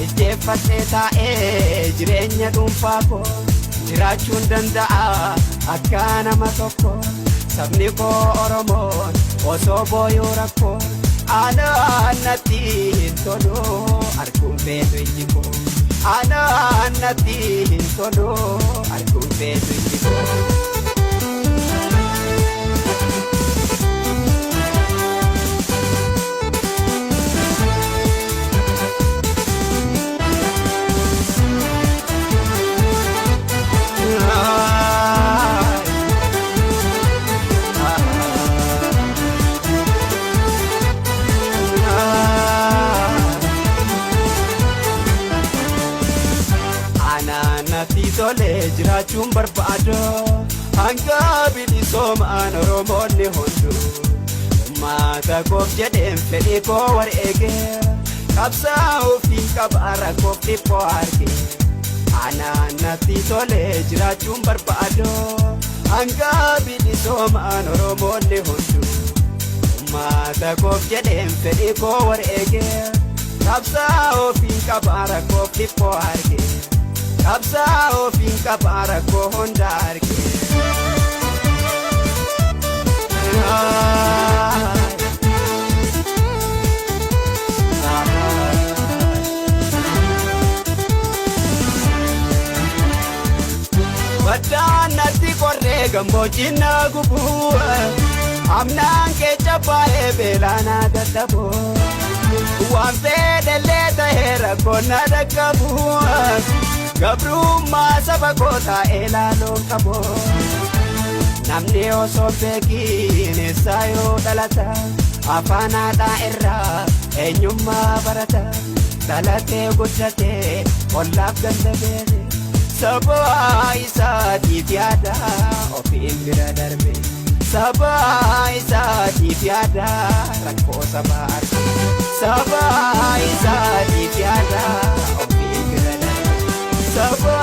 Ijjeeffadhee taa'ee jireenya dhuunfaa koo jiraachuun danda'a akka nama tokko. Sabni koo Oromoon osoo booyuu rakkoo anaan natti hin tolu arguun feetu ijji koo. Anaan natti hin tolu arguun feetu ijji koo. Anaan natti tolee jiraachuun barbaadu hanga bilisoomaan Oromoonni hundu. Uummata koof jedheen fedhii koo wareege, qabsaa'uuf hin qaba rakkoof dhiphoo arge. Anaan natti tolee jiraachuun barbaadu hanga bilisoomaan Oromoonni hundu. Uummata koof jedheen fedhii koo wareege, qabsaa'uuf hin qaba rakkoof dhiphoo arge. Qabsaa'uuf hin qaba rakkoo hunda arge. Baddaan natti qorree gammoojjiin na gubuu, amnaan keessa baay'ee beelaan dadhabu. Waan fedhellee ta'ee rakkoon na dhaqqabu, gabrummaa saba koo taa'ee ilaaluun qabu. Namni osoo beekiin eessaa yoo dhalata, afaan haadhaa irraa eenyummaa barata. Dhalatee guddatee ollaaf ganda beele, saba isaatiif yaada ofiin bira darbe. Saba isaatiif yaada rakkoo sabaa arge. Saba isaatiif yaada ofiin bira darbe. Saba